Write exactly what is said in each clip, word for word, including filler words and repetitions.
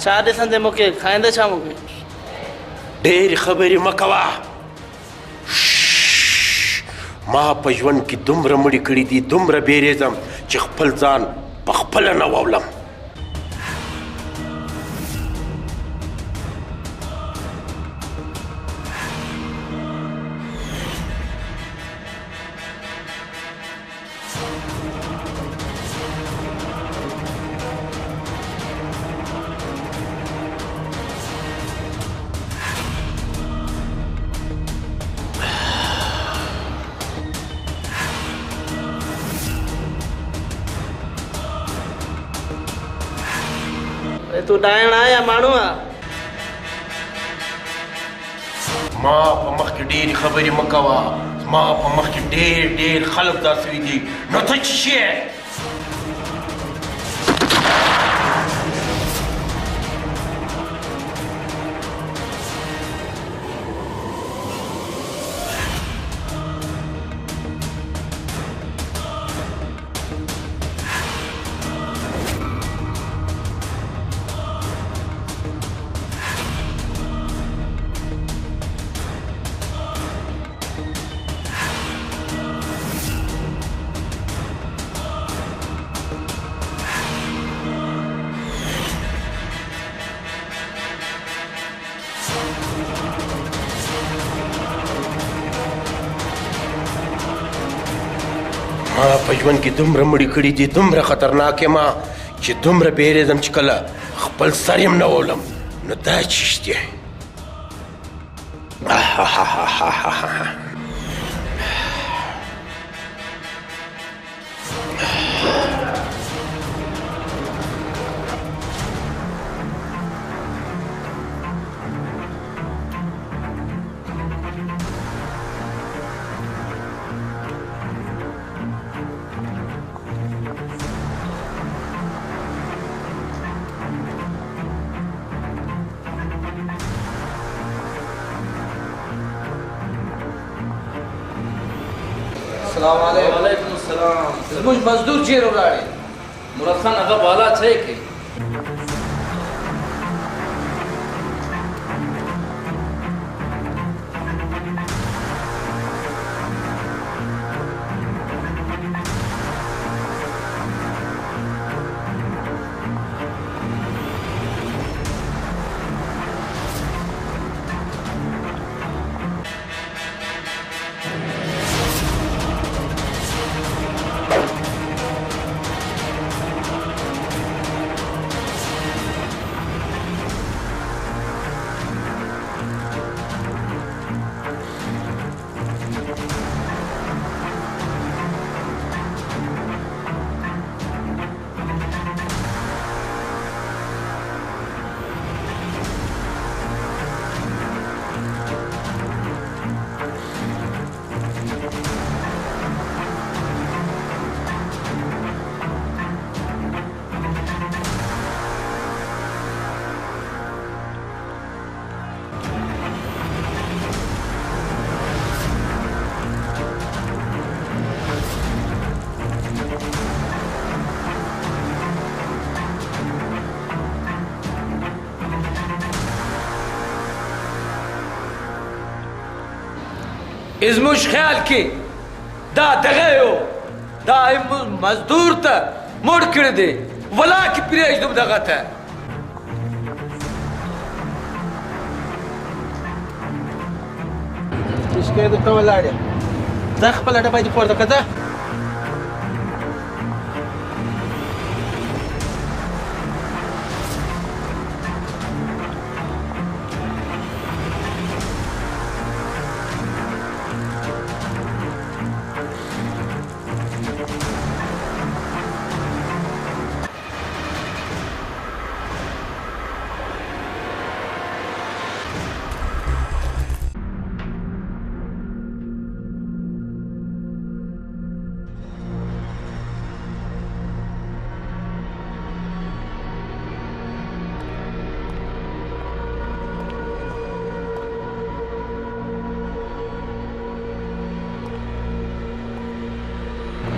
چا دے سندے مکے، خائندہ چا مکے۔ ڈیر خبرے مکوا۔ شش۔ ما پہ ژوند کہ دمرہ مڑی کڑی دی، دمرہ بیریزم، چہ خپل ذان پہ خپل نہ وولم۔ اے تو ڈائن آ یا مانو آ؟ ما پہ مخ کہ ڈیر خبرے مکوا، ما پہ مخ کہ ڈیر ڈیر خلق داسوی دی، نو تو چشی ہے؟ ما پہ ژوند کہ دمرہ مڑی کڑی دی، دمرہ خطرناک ءِ ما، کہ دمرہ بیریزم چہ کلہ خپل سر ہم نہ وولم، نو دا چشتی ءِ۔ السلام علیکم۔ وعلیکم السلام۔ زموژ مزدور چیر ولاڑ ءِ۔ مراد خان، اگہ بالا چیک ءِ۔ ازموش خیال کے، دا دغہ ءِ او، دا م-، مزدور تہ مڑ کڑدے، ولا کہ پریش دم دغہ تہ۔ اسکے تو تو لاڑے۔ دا خپل ڈبہ دی پورته کده۔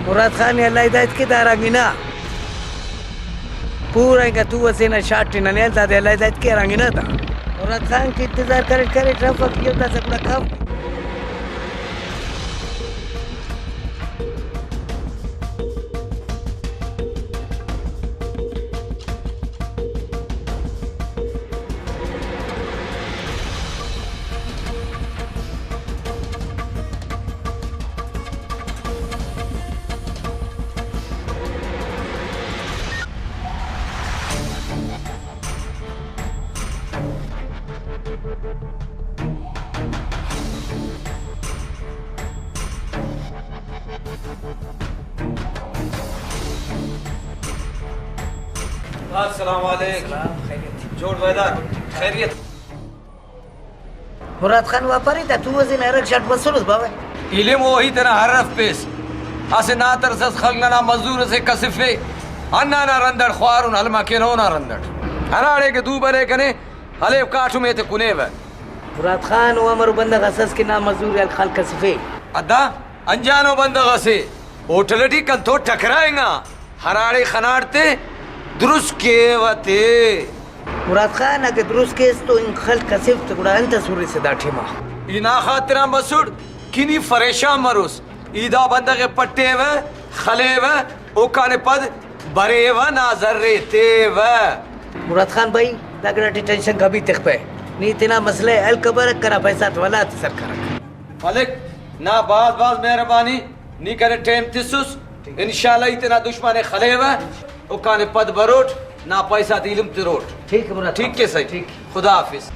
مراد خان، اللہ ہدایت کے، دارانگی نا۔ پورا انگا تو اسے نا شاٹ ننے ہلدا دے، اللہ ہدایت کے ہرانگنہ تا۔ مراد خان کہ انتظار کریٹ کریٹ رفک، ایہن داسہ گڑا کپ۔ السلام علیکم۔ السلام، خیریت؟ جوڑ بیدار، خیریت؟ مراد خان واپاری، دا تو اسے نا ارغ شاٹ بسونس باوہ۔ علم اوہی تینا ہرف پیس۔ اسہ نا ترس اس خلق ننا مزدور اسے کسفے۔ ہندانا رندڑ خوارن ہلما کین اونا رندڑ۔ ہراڑے کہ دو برے کنے ہلیو کاٹمے تے کنیوہ۔ مراد خان، او امرو بندغ اس ئس کہ نا مزدوری آن خلق کسفے؟ ادا انجانو بندغ اسے ہوٹل ٹی کنتو ٹکرائنگا، ہراڑے خناٹ تے درست کیوہ تے۔ مراد خان، اگہ درست کیس تو انگ خلق کسف تے گڑا انت ئس ہُرسہ دا ٹائما؟ ای نا خاطران بسٹ کہ نی فریشان مروس۔ ای دا بندغ ءِ پٹیوہ، خلیوہ، اوکان پد بریوہ نا زر ءِ تیوہ۔ مراد خان بھائی، دا گڑاٹی ٹینشن کبھی تخپہ۔ نی تینا مسئلہ ءِ حل کبرک، کنا پیسہ تے ولا تسر کرک۔ ملک نا بھاز بھاز مہربانی، نی کنے ٹائم تسس۔ ٹھیک۔ انشاءاللہ ای تینا دشمن ءِ خلیوہ، اوکان پد بروٹ، نا پیسہ تے ایلم تروٹ۔ ٹھیک ہے مراد۔ ٹھیک ہے سہی۔ ٹھیک۔ خدا حافظ۔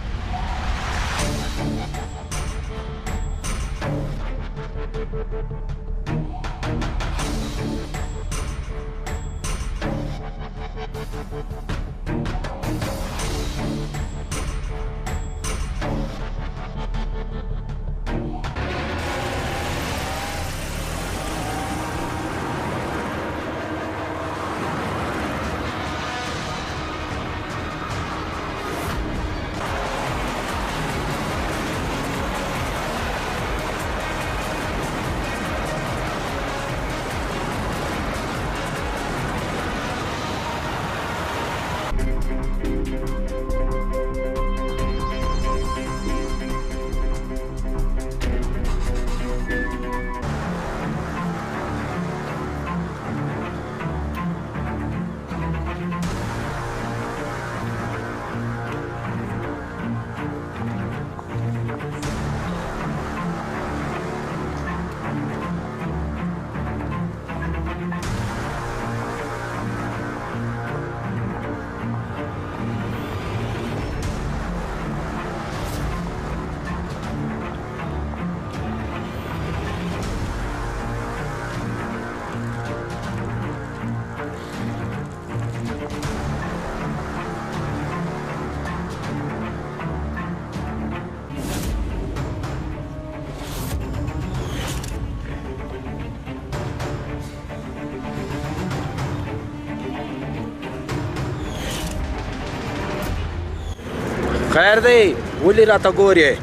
خیر دے، ولے راتا گورے۔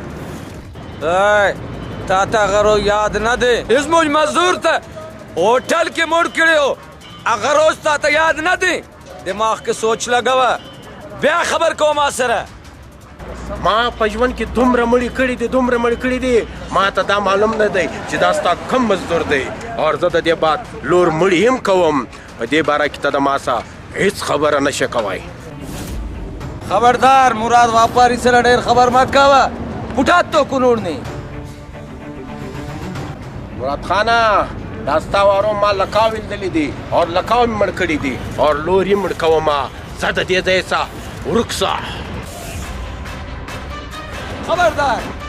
اے، تاتا غرو یاد نہ دے۔ اس مجھ مزدور تا ہوٹل کے مڑ کڑے ہو۔ اغروس تاتا یاد نہ دے۔ دماغ کے سوچ لگوا۔ بیا خبر کو ما سرا۔ ما په ژوند کې دومره مړي کړي دي، دومره مړي کړي دي، ما ته دا معلوم نه دی چې دا ستا کم مزدور دی. او زه د دې بعد لور مړي هم کوم، په دې باره کې ته د ما سره هیڅ خبره نشې کوای. خبردار، مراد واپاری سره ډېر خبر مه کوه، پوټات تو کنوڑ نه. مراد خانه، دا ستا وارو ما لکاو ویندلې دي، او لکاو مې مړ کړي دي، او لور یې مړ کوم. زه د دې ځای څخه ورک سه. خبردار.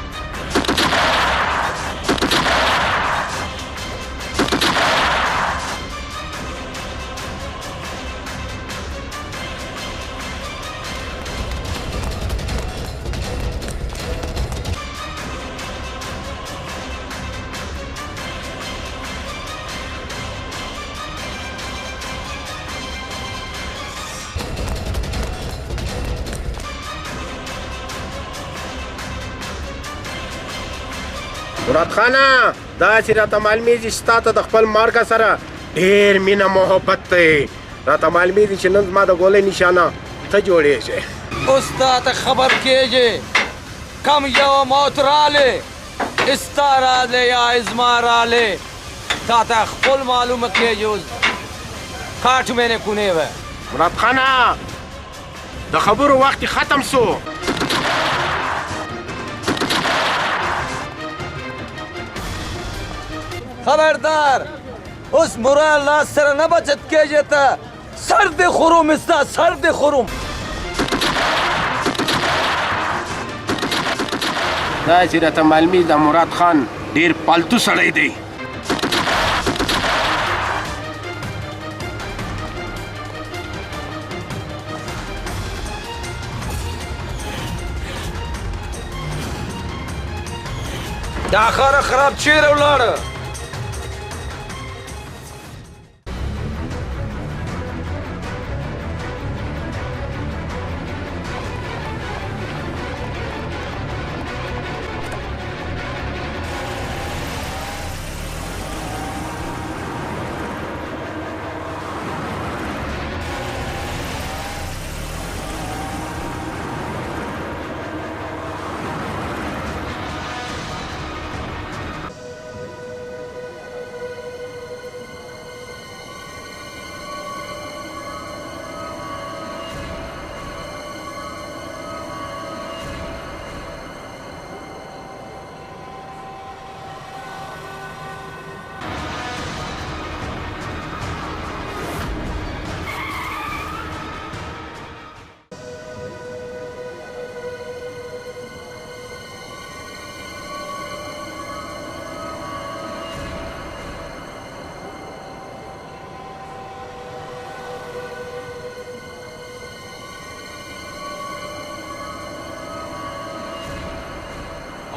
مراد خانه، داسې راته معلومیږي چې تا ته د خپل مرګ سره ډېر مینه محبت دی. داتا معلومی دی چنن ما دا گولے نشانہ تہ جوڑے سے۔ استاد خبر کیجے، کم یو موت رالے، استار آلے یا ازمار آلے، داتا خپل معلوم کیجو، کاٹمینے کنیوہ۔ مراد خانا، دا خبرو وخت ختم سو۔ خبردار! اس مراد لاس سرا نہ بچت کیجے تہ سر دے خرم استا، سر دے خرم۔ دا چرا تا معلومی دا مراد خان ڈیر پالتو سڑے دے۔ دا خارا خراب چیر او لاڑ۔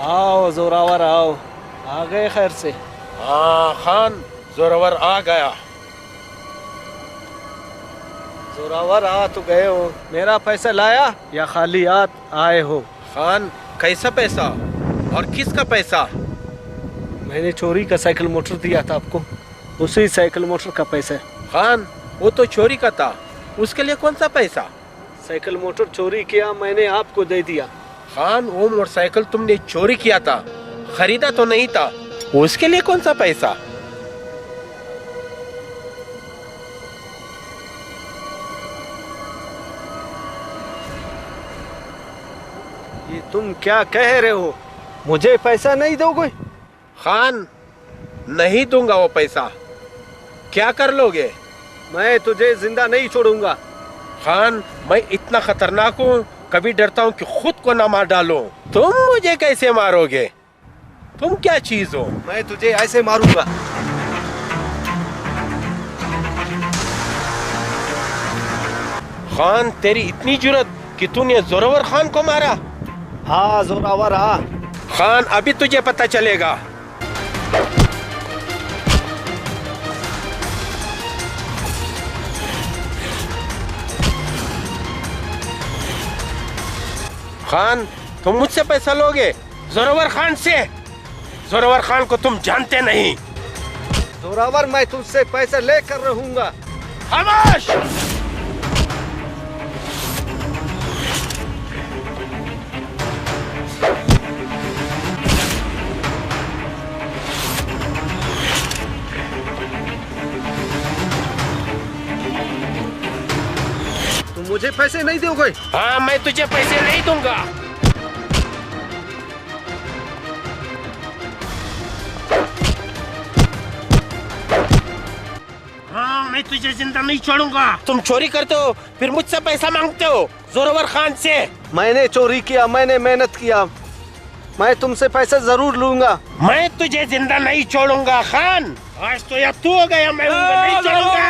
آؤ زوراور آؤ، آ گئے خیر سے۔ ہاں خان، زوراور آ گیا۔ زوراور آ تو گئے ہو، میرا پیسہ لایا یا خالی ہاتھ آئے ہو؟ خان، کیسا پیسہ اور کس کا پیسہ؟ میں نے چوری کا سائیکل موٹر دیا تھا آپ کو، اسی سائیکل موٹر کا پیسہ ہے۔ خان، وہ تو چوری کا تھا، اس کے لیے کون سا پیسہ؟ سائیکل موٹر چوری کیا، میں نے آپ کو دے دیا۔ خان، وہ موٹرسائیکل تم نے چوری کیا تھا، خریدا تو نہیں تھا، اس کے لیے کون سا پیسہ؟ یہ تم کیا کہہ رہے ہو؟ مجھے پیسہ نہیں دو گے؟ خان، نہیں دوں گا وہ پیسہ۔ کیا کر لو گے؟ میں تجھے زندہ نہیں چھوڑوں گا۔ خان، میں اتنا خطرناک ہوں، کبھی ڈرتا ہوں کہ خود کو نہ مار ڈالوں۔ تم مجھے کیسے مارو گے؟ تم کیا چیز ہو؟ میں تجھے ایسے ماروں گا۔ خان، تیری اتنی جرأت کہ تو نے زورور خان کو مارا؟ ہاں، زوراور ہاں۔ خان، ابھی تجھے پتہ چلے گا۔ خان، تم مجھ سے پیسہ لوگے؟ زورور خان سے؟ زورور خان کو تم جانتے نہیں۔ زوراور، میں تم سے پیسہ لے کر رہوں گا۔ خاموش! تم مجھے پیسے نہیں دو گے؟ ہاں، میں تجھے پیسے نہیں دوں گا۔ ہاں، میں تجھے زندہ نہیں چھوڑوں گا۔ تم چوری کرتے ہو، پھر مجھ سے پیسہ مانگتے ہو، زورور خان سے۔ میں نے چوری کیا، میں نے محنت کیا، میں تم سے پیسہ ضرور لوں گا۔ میں تجھے زندہ نہیں چھوڑوں گا خان، آج تو یا تو ہو گیا، میں ہوں گا، نہیں چھوڑوں گا۔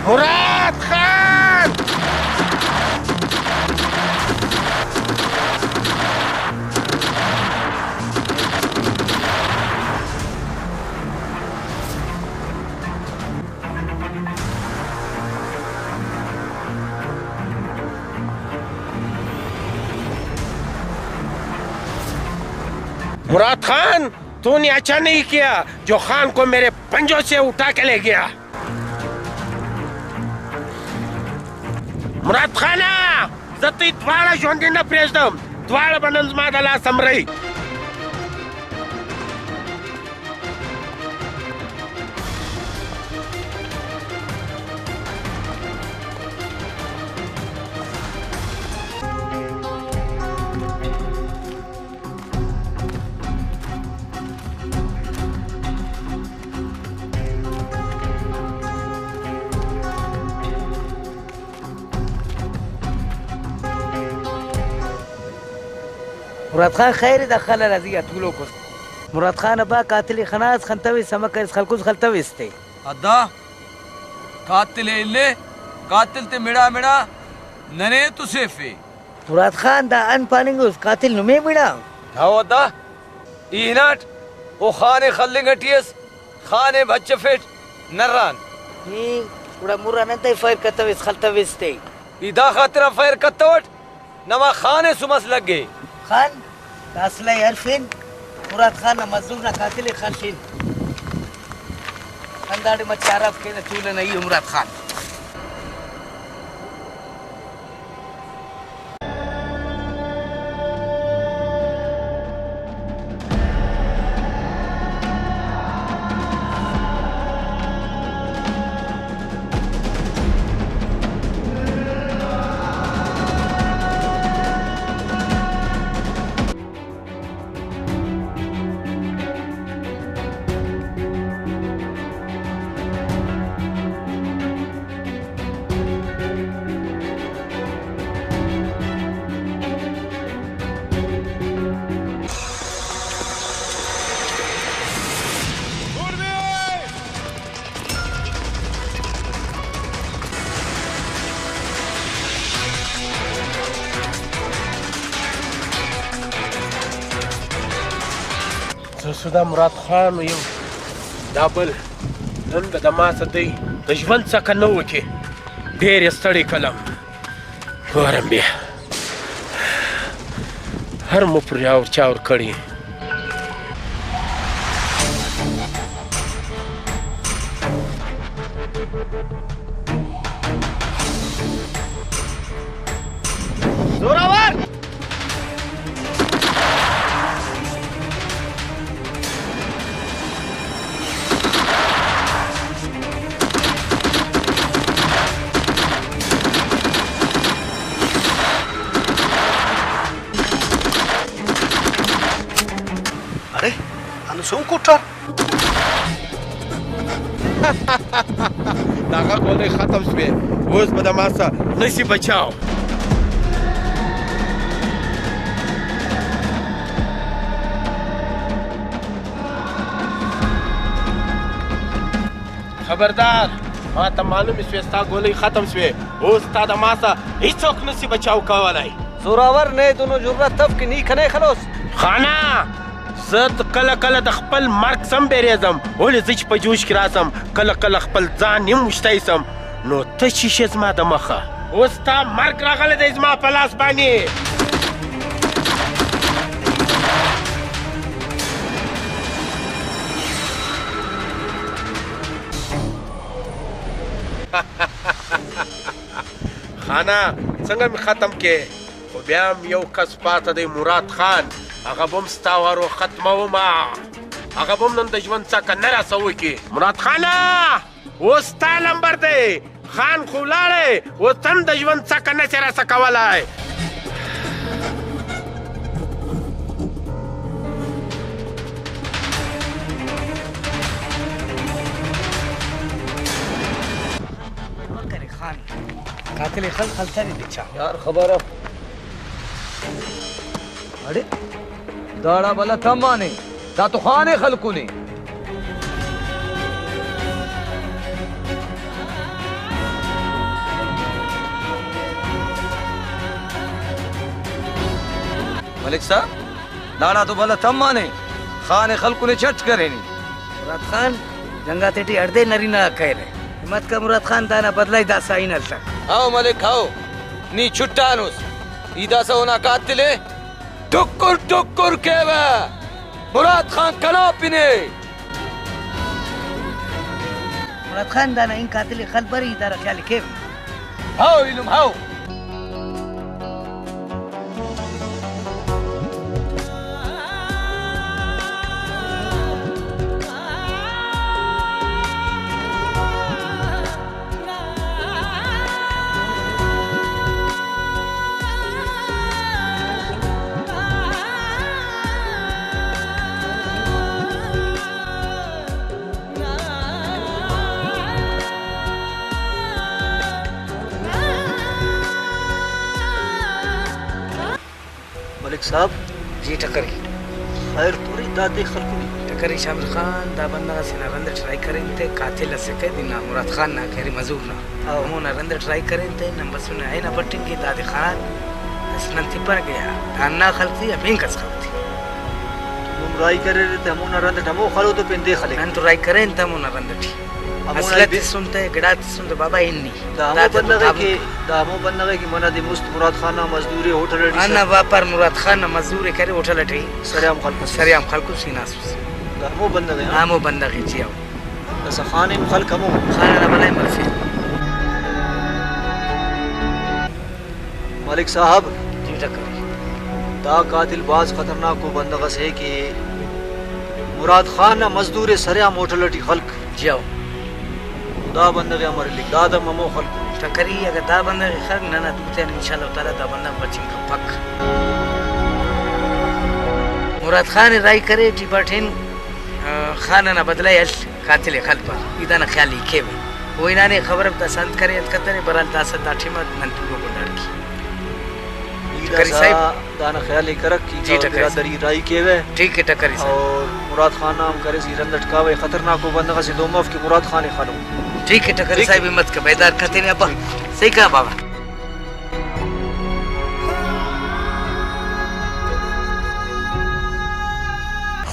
مراد خان! مراد خان! تو نے اچھا نہیں کیا جو خان کو میرے پنجوں سے اٹھا کے لے گیا۔ مراد خان، زتی دواڑا ژوندی نہ پریزدم، دواڑا بننز ما دلا سمرئی۔ مراد خان خیر ءِ، دا خل ءِ راضی آ تولوک اس۔ مراد خان ابا، قاتل ءِ خناس خنتویس، ہمہ کریس خلکوس خلتویس تے۔ ادا قاتل ءِ الے، قاتل تے مڑا مڑا ننے تسیفے۔ مراد خان، دا ان پاننگ اس قاتل نمے مڑا؟ ہو ادا، ای ہناٹ او خان ءِ خلنگ ٹی اس، خان ءِ بچفیٹ نران۔ نی گڑا مر آن انتئے فائر کتویس، خلتویس تے؟ ای دا خاطر آن فائر کتوٹ نما خان ءِ سمس لگے۔ خان، دا اسلحہ ءِ ہرفن، مراد خان نا مزور نا قاتل ءِ خلفن۔ ہنداڑے مچہ ہرف کینہ تولنہ ای مراد خان۔ سسدا مراد خان و یو دابل نن دا دماسہ دئی دژمن سکہ نو کے ڈیر استڑے قلم۔ وارم بیا۔ ہر مپر جاور چاور کڑی۔ زوراور! اڑے، ہندن سون کوٹار۔ داغا گولے ختم سوے، اوز بدماسا نسی بچاؤ۔ خبردار، ما تا معلوم اسوے استا گولئی ختم سوے، اوستا دماسا ہچوک نسی بچاؤ کولائے۔ زوراور، نے دنو جرات اف کہ نی کنے خلوس۔ خانہ، زد کلہ کلہ د خپل مرگ سم بیریزم، ولے زچ پہ جوش کراسم، کلہ کلہ خپل ذہن ہم مشتئیسم۔ نو تہ شیشے زما دمخہ۔ استا مرگ رغلہ دے زما پلاس بانی۔ خانہ، سنگم ختم کے۔ و بیا ہم یو کس پاتہ دے مراد خان، اگہ بم ستاوارو ختموما۔ اگہ بم نن دژمن سا کنرا سوئی کے۔ مراد خان! اوستا لمبر دے، خان خولاڑے، اوستن دژمن سا کنہ چرا سا کولائے۔ خان۔ قاتل ءِ خل خلتنے بچا۔ یار خبر اف۔ اڑے داڑا بھلا تمانے، دا تو خان ءِ خلکنے۔ ملک صاحب، داڑا تو بھلا تمانے، خان ءِ خلکنے چٹ کرینے۔ مراد خان، جنگ آتیٹی ہڑدے نرینہ غاک کریرہ۔ ہمت کر مراد خان، دانا بدلہ ءِ داسہ ہی نلتک۔ ہاؤ ملک، ہاؤ۔ نی چٹانس۔ ای داسہ اونا قاتل ءِ ٹکر ٹکر کیوہ۔ مراد خان کنا پن ءِ۔ مراد خان، دانا ہن قاتل ءِ خل بر، ای دانا خیال ءِ کیو۔ ہاؤ ایلم ہاؤ۔ ملک صاحب۔ جی ٹکری۔ خیر تو ارے، دا دے خلکنے؟ ٹکری شامل خان، دا بندغ اسے نا رند اٹ راہی کرین تے، قاتل اسکہ دنا مراد خان نا کہ ارے مزور نا۔ ہاں۔ ہمونا رند اٹ راہی کرین تے، نن بسنے اینو پٹنگ کہ دادے خان اس نن تپنہ کہ دا ہندا خلک تے یا پین کس خلک تے۔ نم راہی کریرے تے ہمونا رند اٹ ہمو خلو تو پین دے خلیک۔ نن تو راہی کرین تے ہمونا رند اٹی۔ ہمونا اسلحہ دے۔ تسن تے، گڑا تسن تے بابا ہن نی۔ دا ہمو دا تے بندغ ءِ تابوت۔ کہ، دا ہمو بندغ ءِ کہ منہ دے مست مراد خان نا مزدور ءِ ہوٹل اٹی ہندا سر۔ واپار مراد خان نا مزدور ءِ کرے ہوٹل اٹی۔ سر عام خلکس۔ سر عام خلکس ہناسس۔ دا ہمو بندغ ءِ، ہاں؟ ہمو بندغ ءِ، جی ہاؤ۔ داسہ خان ہم خلک ہمو۔ خان نا بلائے مرفے۔ ملک صاحب۔ جی ٹکری۔ دا قاتل بھاز خطرناکو بندغ اسے کہ مراد خان نا مزدور ءِ سر عام ہوٹل اٹی خلک۔ جی ہاؤ۔ دا بندغ ءِ امر الیک؟ دادم ہمو خلکو۔ ٹکری، اگہ دا بندغ ءِ خلک، ننا دوتیان انشاءاللہ تعالی دا بندغ بچنگ کپک۔ مراد خان ءِ راہی کرے ٹی بٹ ہن، آ، خان ئنا بدلہ ءِ ہل، قاتل ءِ خل پار۔ ای دانا خیال ءِ کیوہ۔ او ہنانے خبر اف داسہ انت کرے، انت کتنے، بہرحال داسہ دا ٹائم آ نن تولوک کنڈاڑ کے۔ ای ٹکری داسہ صاحب۔ دانا خیال ءِ کرک کہ جی، دا ٹکری صاحب۔ برادری راہی کیوہ۔ ٹھیک ہے ٹکری صاحب۔ اور مراد خان نا ہم کریس، ای رند اٹ کاوہ، خطرناکو بندغ اسے دو مف کہ مراد خان ءِ خلو۔ ٹھیک ہے ٹکری ٹھیک ہے۔ صاحب، ہمت کہ بیدار کتنے ابا۔ صحیح کہا بابا۔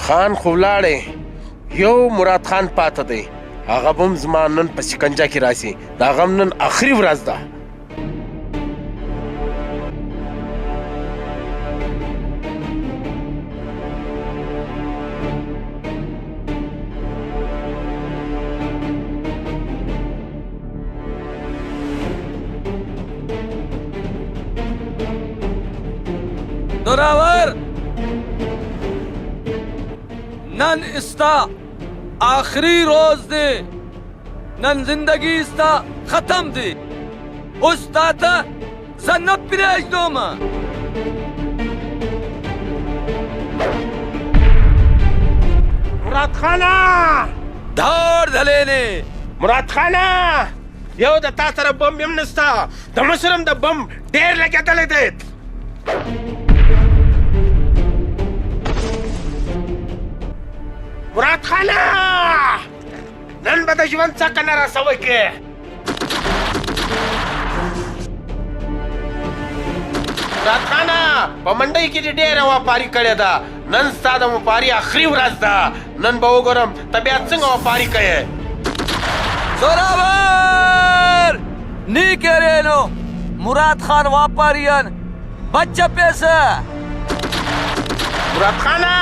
خان خولاڑے یو مراد خان پاتہ دے، اغا بم زما نن پہ شکنجہ کراسے، دا غم نن آخری ورازدا۔ زوراور، نن استا آخری روز دے، نن زندگی استا ختم دے۔ استا تا زنب پریش دوما۔ مراد خانا! دھاڑ دھلینے۔ مراد خانا! یو دا تا سرا بمب ہم نستا، دا مسرم دا بمب ڈیر لگیا دلے دیت۔ مراد خانا! نن بدہ ژوند سک انا رسوئی کے۔ مراد خانا، پہ منڈئی کے ڈیر ہوا پاری کڑے دا۔ نن استاد ہمو پاری آخری ورازدا، نن بہ اوگورم طبیعت سنگھ ہمو پاری کئے۔ زوراور! نی کہ ارینو مراد خان واپاری آن بچ پیسہ۔ مراد خانا،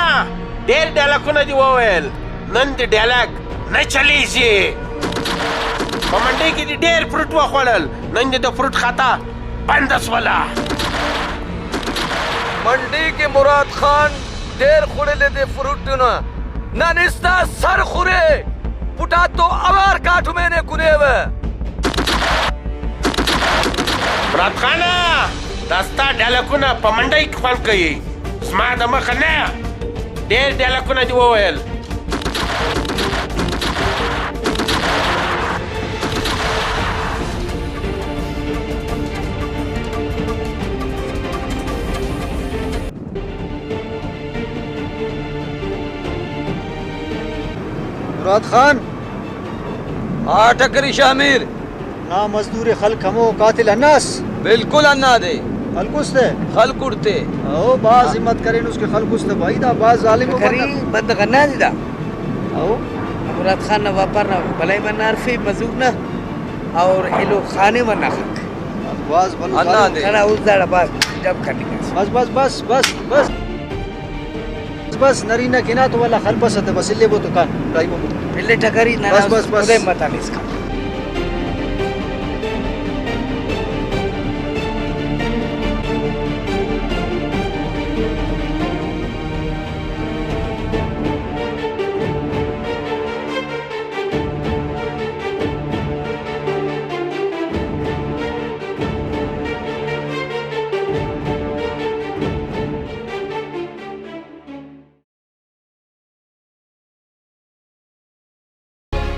دیر ڈیلکو نا دی وویل، نن دی ڈیلک نہ چلیسی۔ پہ منڈی کی دی دیر فروٹ و خوڑل، نن دی دو فروٹ خاتا بند اس ولا۔ منڈی کہ مراد خان دیر خوڑلے دے فروٹ نا، نن استا سر خورے، پٹاتو اوار کاٹمے نے کنیوہ۔ مراد خان، داستا ڈیلکو نا پہ منڈی خوان کئی۔ زما دمخ نہ، دیر ڈیلکو نا دی وویل۔ مراد خان۔ ہا ٹکری شاہ میر۔ نا مزدور خلک ہمو قاتل ہناس؟ بالکل ہنادے۔ خلکس تہ؟ خلکڑ تے۔ او، بھاز ہاں۔ ہمت کرینس کہ خلکس تہ بھائی، دا بھاز ظالم ءُ ٹکری بندغ۔ بندغ ہنادے دا۔ او۔ مراد خان نا واپار نا بلائے منہ ہرفے مزور نا اور ایلو خانے منہ خلک۔ بھاز بھلو ہندا ظالم۔ دے۔ کنا اس داڑا بھاز ڈب کننگ اس۔ بس، بس، بس، بس، بس۔ بس نرینہ کنا تو ولدا خلپسہ تہ بس الیبو تو کان ٹائم ہمو۔ پلے ٹکری ننا بس، بس، بس۔ خدے متانے اسکان۔